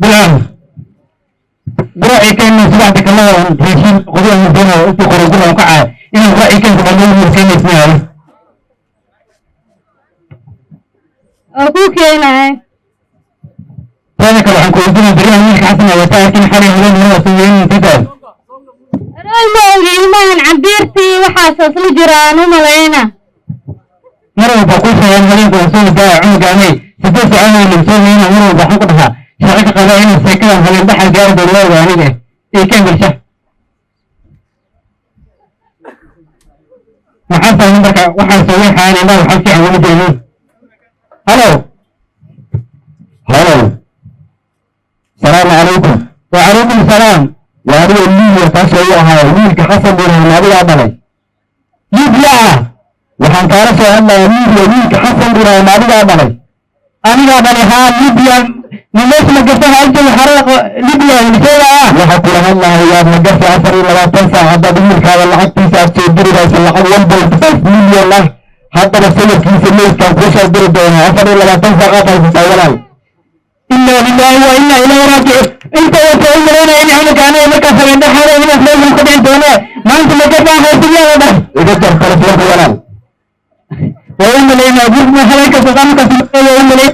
Bilcan, quraacii keenna subaxda kalada raashin qodyaha doonaya usoo qoray guriga kacaya inaan quraacii keento baa loo keenaysnaayo. Oo kuu keenaya. Teeda kale, waxaan ku weydiinaa, beryahan wiilka Xasan ayaa taa arkin, xalay habeen hore waa soo weynay intaas. Aroy, ma ogi, ilmahan cambiirtii waxaas isla jiraan u malayna. Mar walba kuu sheegan habeenka waa soo wadaa cunugaanay 8 saacadood lagu soo weyna. Mar walba waxaan ku dhahaa shaqo ka qaba inuu seekadan habeen dhaxal gaari doono waaga aniga iyo keen bulsha. Maxaa tahay nambarka waxaan soo weexayan indhaha waxaa fiican uma jeedin. Halo. Halo, salaamu calaykum. Wacalaykum salaam. Waa aniga Liibiya taasoo u ahaa wiilka Xasan Burhaan, adigaa dhalay? Liibiya. Waxaan kaala soo hadlayaa Liibiya, wiilka Xasan Burhaan adigaa dhalay? Anigaa dhalay, haa. Liibiya nimeesha ma garta haljoog xarada Liibiya sheega. Waxa kula hadlahayaa magafe 24 saac haddaad wiilkaada lacagtiisa aad soo diri wayso, lacag 1.5 milyan ah haddaba sawirkiisa meydkaan kuu soo diri doonaa. 24 saac aad haysataa, walaal. Inna lillahi wa inna ilayhi raajicuun. Inta wata u malaynaya in cunuga aniga markaas habeen dhexaada inaas meeshan ku dhici doono maanta ma gartaan haysiyaa dhah. Iga jar telefoonka, walaal. Waa u malaynaya gurma habeenkaas qaamkaas waa u malaynaya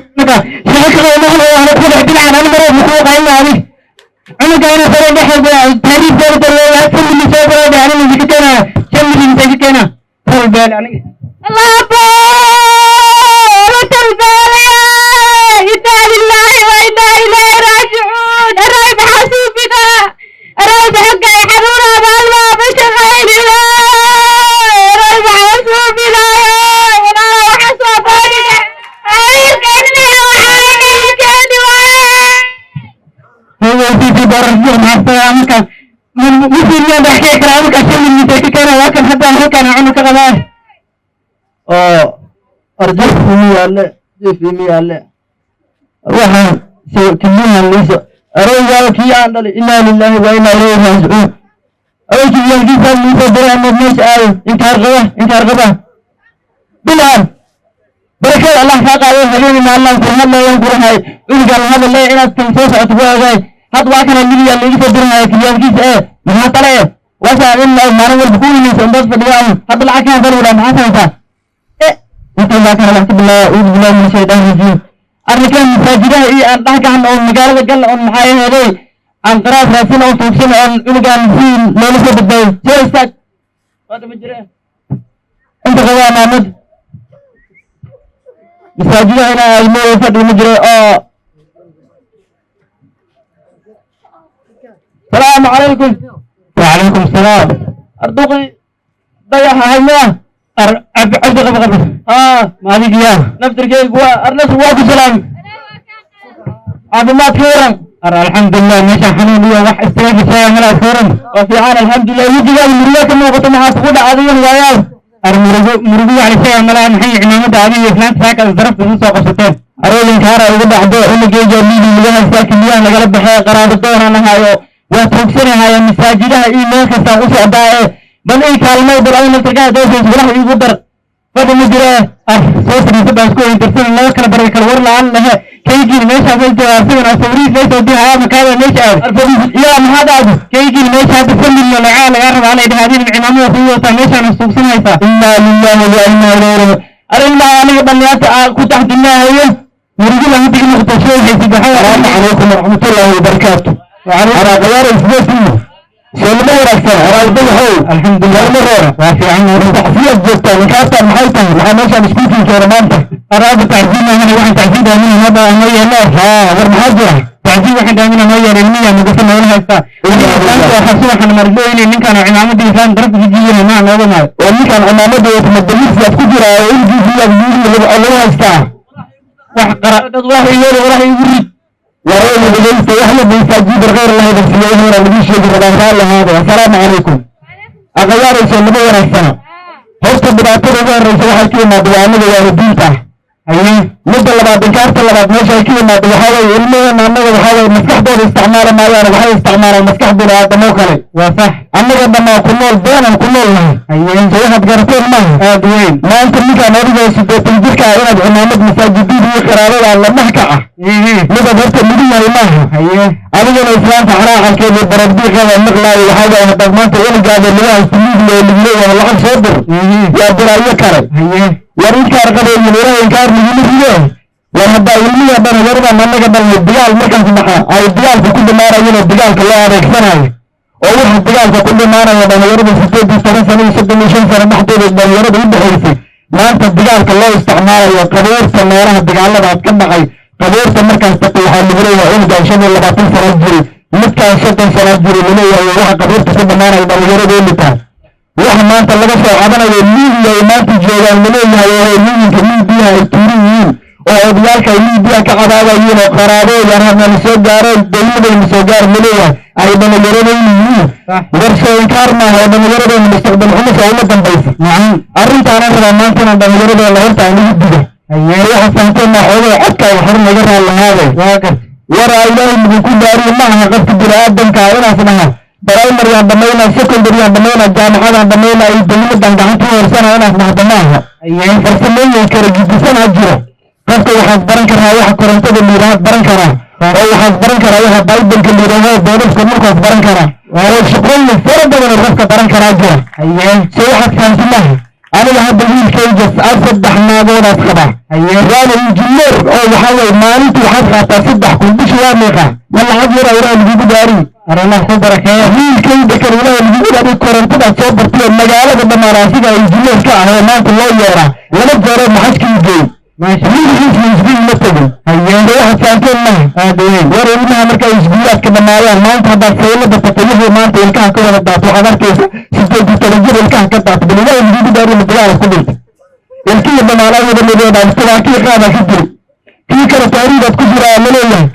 shaqo ka qabo maqlaya ana ku dhex dhinacan ani marood muxuu qaylna ani cunuga ina habeen dhexeeda taariif gaari darweeya 5 milyan soo garaa ani misi ka keena, 5 milyan misay ka keena tal beel aniga. Labo talbeelaya, inna lillahi wa inna ilayhi raajicuun. Aroy, maxaa suubina? Aroy, maxaa xanuuna maalmaa ma shaqaynina? Aroy, maxaa suubinaayo? Walaala, waxaa soo boodina wiilkeeni waxaa wiilkeeni waaye. Hooyadiisii bararjir maxaa marka muslimiin dhex kii kara marka 5 milyan misay ka keena? Waa kan hadda halkan cunug ka qabaa. Oo arjif imi yaalle, jif imi yaalle, waxaan kiliyahan liiso arowgaa kii aan dhalay. Inaa lillahi wa inaa ilayhi raajicuun. Arow, kiliyaalkiisaa liiso diray ama meesha aayo. Inkaar qaba, inkaar qaba. Bilaan, barakada Allah kaa qaado. Habeeni maallaan kula hadlayaan kulahay cunugaan la hadalay inaad tan soo socoto ku ogaay. Had waa kana Libiya liiga soo dirahaya kiliyaalkiisa ee maxaa tale e wasaa in maalin walba ku imaysa intaad fadhiyaa hadda lacag kaan falwada maxaa samaysaa? Inta baa kana wax ka bilaaba. Auudu billahi min shaytaan rajiim. Arrinkan masaajidaha iyo aan dhex gacan oo magaalada galla oon maxaa aheeday aan qaraas raadsan oo tuugsan oon cunugaan si loola soo badbaayo. Soo istaag, waa daba jireen inta qabaa maamad masaajidaha inaa aadmo fadhi ma jiro oo. Salaamu calaykum. Wacalaykum salaam. Arduqi dayaxa haymea. Cabdi cabdi qaba qaba. Haa. Maadigiyaa. Naftirkeygu waa arnas, waa ku salaami. Caafimaadka waran? Alxamdulilah, meesha xanuun iyo wax istaagi sheega malaa furan. Waa fiican, alxamdulilah. Wejigaada murugaa ka muuqato, maxaa kugu dhacdayan waayaal? Ar murugo murugo wax la sheega malaa. Maxay cimaamada adiga iyo islaanta saaka darafta isu soo qabsateen? Arooyinkaara igu dhacdo, cunugeyga Liibi laga haystaa, kiliyaha lagala baxee, qaraabo doonaan ahaayo, waa tuugsanahaya masaajidaha iyo meel kastaan u socdaa ee bal ii kaalmay, bal ay naftirkaa doosaysa walax iigu dar, fadhi ma jire. Ar soo fadhiisa baan isku weyntarsan laba kala baray kala war la-aan lehe kaygiin meeshaas ay joogaa sidan oo sawiriis meesha dihayaa makaada meesha aad. Arfadhiis yaa, maxaa dhacday? Kaygiin meesha hadda 5 milyan lacag lagaa rabaa alay dhahaa adina cimaamada sii wataa meeshaan suugsan haysaa. Inaa lillahi wa inaa ilayhi raajicuun. Arrin aniga dhallinyarta aan ku taxdinaahayo. Murugada hadda iga noqota sheegaysid waxaa. Salaamu calaykum waraxmatullaahi wabarakaatu. Araaqayaara isbeesiyo soolama wanaagsan araaqdayaxow. Alxamdulilah. Lama reera. Waa fiican. Tacsiyaad joogtaa ninkaastaan, maxay tahay? Maxaa meeshaan iskuulkii keena maanta? Araaba tacsiin maahane, waxaan tacsiin dhaamina noo baa noo yeelo. Haa, war maxaa jira? Tacsiin waxaan dhaamina noo yeelo ilmiya magafa noola haystaa. Islaamta waxaa subaxan margooyne ninkaan oo cimaamadii islaam darafta ku jiiyana maa nooga maayo. Oo ninkaan cimaamada wata madaliisiyaad ku jiraa oo ilgiisiyaad buurihi lagu haystaa. Wax qara dad wax iyeelo walax igu rid. Warayna dhegeysta, wax la masaajida khayr la hadalsiiyo wax yara lagu sheegi rabaa, raalli ahaado. Assalaamu calaykum. Aqayaarayso lama wanaagsana. Horta dhibaatada ugu horreysa waxay ka imaada waa anaga waalidiinta ah. Midda labaad, inkaarta labaad meesha ay ka yimaado waxaa weeye ilmaheena annaga waxaa weye maskaxdooda isticmaali maayaan, waxay isticmaalaan maskax bini aadamo kale. Waa sax. Annaga dhammaa ku nool beenan ku nool nahay. So waxaad garateen maaha. Aad weyn. Maanta ninkaan adigoo 80 jirka ah inaad cimaamad masaajidida iyo qiraadada la dhex kaca midaad horta midu yahay maaha. Adigana islaanta xaraacalkeeda iyo barabdiiqeeda maqlaayo waxaa waye haddaad maanta weligaada lagu haysto miidiya oo lagu leeyahay lacag soo dir, yaa diraayo kale. War inkaar qabeeyin, ilaah inkaar laguma ride. War haddaa ilmihi dhalinyaradan annaga dhalnay digaal markaas dhaca ay digaalka ku dhimaanayeen oo digaalka loo adeegsanayo oo waxa digaalka ku dhimaanaya dhalinyarada 18 sano iyo 35 sano dhexdooda dhalinyarada u dhexaysay maanta digaalka loo isticmaalayo, qabuurta meelaha dagaaladaas ka dhacay, qabuurta markaas tagto waxaa lagu leeyahay cunugan 25 sano jiri, midkaan 30 sano jiri laleeyahay. Waxa qabuurta ku dhimaanaya dhalinyaradoodu tahay waxa maanta laga soo cabanayo Liibiya ay maanta joogaan laleeyahay oo hooyooyinka Liibiyaha ay tuuran yihiin oo odayaalka ay Liibiya ka cadaabayeen oo qaraabooyan hadnala soo gaareen, dowladayna soo gaar laleeyahay ay dhalinyaradaynu yihiin. War soo inkaar maaha oo dhalinyaradayna mustaqbal xumo soo uma dambaysa? Arrintaana rabaa maanta inaan dhalinyaradooda horta aan ugu diga. Waxa fahanteen maa xoogay codkaaga hor naga raallahaaday. Waraa ilaahay idinku daariyo, ma aha qofka bini-aadamka ah inaas dhaha primaryaan dhamaynaa, secondaryaan dhamaynaa, jaamacadaan dhamaynaa iyo dowladan gacanta u horsana inaas dhahdo ma aha. Farsamooyin kala gidisanaa jira. Qofka waxaad baran karaa waxa korontada liirahaad baran karaa oo waxaad baran karaa waxa bibleka liiraho boodafka markaas baran karaa oo shaqooyin fara badan oo qofka baran karaa jira. So waxaad fahamsan maaha. Aniga hadda wiilkayga saddex naagoodaas qabaa, waana injineer oo waxaa weye maalintii waxaad qaataa 3000, bishii waa meeqa? Ma lacag yara? Ilaah lagugu daariy. Allah ku barakeeyo. Wiilkayda kale ilaah lagugu daariy, korontadaad soo bartay oo magaalada dhammaan asiga injineer ka ah oo maanta loo yeeraa, laba jeeroo maxajkii geey, wiilkiisna iskuul ma tegin. So waxaad fahanteen maaha. Aad weyn. War ilmaha markay iskuulaadka dhammaadaan maanta haddaad saylada tagto, wixii maanta ilkaha ka wada daato waxaad arkaysa 18 jir ilkaha ka daato. Bal ilaahay lagugu daariyo, ma dagaal ku dhintay ilkihii dhammaanaa wada midoobaan, tabaakii qaadaa ka jiri, kii kale taariidaad ku jiraa laleeyahay,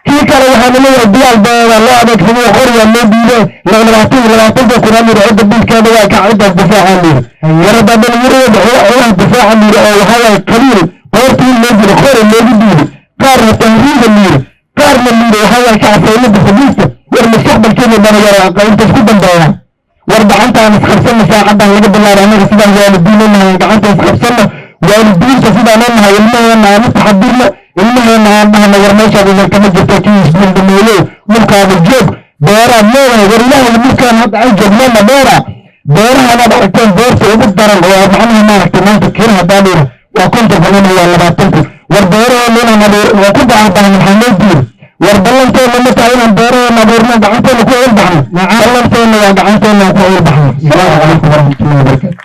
kii kale waxaa laleeyahay digaal baa loo adeegsaday, qoryaa loo diiday, 20-20-ka kun aa layidhi cidda bilkeeda waa ka ciddaas difaacaa layidhi. War haddaa dhalinyarada xoolaha difaaca layidhi oo waxaa waaye qabiil qoorta in loo jiro qori loogu diiday, qaarna tahriiba layidhi, qaarna layidhi waxaa waaye kacasaylada fadhiista. War mustaqbalkeena dhalinyaro inta isku dambeeyaan. War gacantaan isqabsano, saacadan laga bilaabo annaga sidaan waalidiinanahay gacanta isqabsano. Waalidiinta sidaan u nahay ilmaheena aan u taxadirno, ilmaheena aan dhahno war meeshaad idan kama jirto, kii iskuul dhameeyo dhulkaada joog, beeraad leedahay. War ilaahay dhulkaan hadda aan joognona beera, beerahan aad aragteen beerta ugu daran oo macnaha maaragtay maanta kira haddaa layidhi waa 50 kun ama waa 20,000. War beeraheena inaan abuur waa ku baahan maxaa loo diiday? War ballanteena ma tahay inaan beeraheena abuurno, gacanteena ku cilbaxno? Ballanteena waa gacanteena ku cilbaxno. Asalaamu calaykum waraxmatullahi wabarakaatu.